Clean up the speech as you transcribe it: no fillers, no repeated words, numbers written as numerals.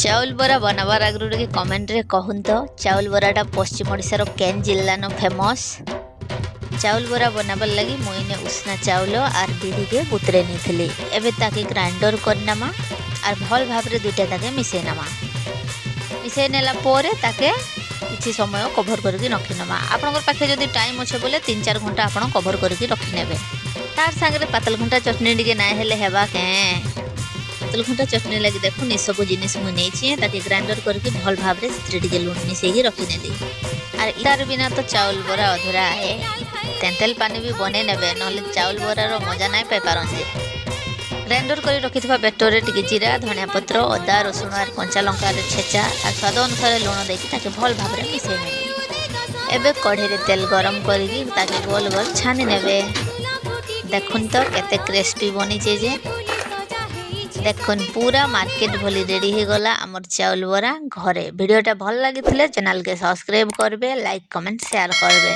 ଚାଉଲ ବରା ବନାବାର ଆଗରୁ ଟିକେ କମେଣ୍ଟରେ କହୁନ୍ ତ, ଚାଉଲ ବରାଟା ପଶ୍ଚିମ ଓଡ଼ିଶାର କେନ୍ ଜିଲ୍ଲାନ ଫେମସ୍? ଚାଉଲ ବରା ବନାବାର ଲାଗି ମୁଇଁ ଇନେ ଉଷନା ଚାଉଲ ଆର୍ ବିରିକେ ବୁତରେଇ ନେଇଥିଲି। ଏବେ ତାକେ ଗ୍ରାଇଣ୍ଡର କରିନେମା ଆର୍ ଭଲ ଭାବରେ ଦୁଇଟା ତାକେ ମିଶେଇ ନେମା। ମିଶେଇ ନେଲା ପରେ ତାକେ କିଛି ସମୟ କଭର କରିକି ରଖିନେମା। ଆପଣଙ୍କର ପାଖେ ଯଦି ଟାଇମ୍ ଅଛେ ବୋଲେ 3-4 ଘଣ୍ଟା ଆପଣ କଭର କରିକି ରଖିନେବେ। ତାର ସାଙ୍ଗରେ ପାତଲଘଣ୍ଟା ଚଟଣି ଟିକେ ନାଇଁ ହେଲେ ହେବା କେଁ? ପାତଲଘଣ୍ଟା ଚଟଣି ଲାଗି ଦେଖୁନ୍, ଏସବୁ ଜିନିଷ ମୁଁ ନେଇଛି। ତାକେ ଗ୍ରାଇଣ୍ଡର କରିକି ଭଲ ଭାବରେ ସେଥିରେ ଟିକେ ଲୁଣ ମିଶେଇକି ରଖିନେଲି। ଆର୍ ଇତାର ବିନା ତ ଚାଉଲ ବରା ଅଧୁରା ଆଏ। ତେନ୍ତୁଲ ପାନି ବି ବନେଇ ନେବେ, ନହେଲେ ଚାଉଲ ବରାର ମଜା ନାଇଁ ପାଇପାରନ୍ ଯେ। ଗ୍ରାଇଣ୍ଡର କରି ରଖିଥିବା ବେଟରରେ ଟିକେ ଜିରା, ଧନିଆ ପତ୍ର, ଅଦା, ରସୁଣ ଆର୍ କଞ୍ଚା ଲଙ୍କାର ଛେଚା ଆର୍ ସ୍ୱାଦ ଅନୁସାରେ ଲୁଣ ଦେଇକି ତାକେ ଭଲ ଭାବରେ ମିଶେଇ ନେଲି। ଏବେ କଢ଼େଇରେ ତେଲ ଗରମ କରିକି ତାକେ ଗୋଲ ଗୋଲ ଛାନି ନେବେ। ଦେଖୁନ୍ ତ, କେତେ କ୍ରିସ୍ପି ବନିଛେ ଯେ। ଦେଖୁନ୍, ପୁରା ମାର୍କେଟ ଭଳି ରେଡ଼ି ହେଇଗଲା ଆମର ଚାଉଲ ବରା ଘରେ। ଭିଡ଼ିଓଟା ଭଲ ଲାଗିଥିଲେ ଚ୍ୟାନେଲକେ ସବସ୍କ୍ରାଇବ କରିବେ, ଲାଇକ୍, କମେଣ୍ଟ, ସେୟାର କରିବେ।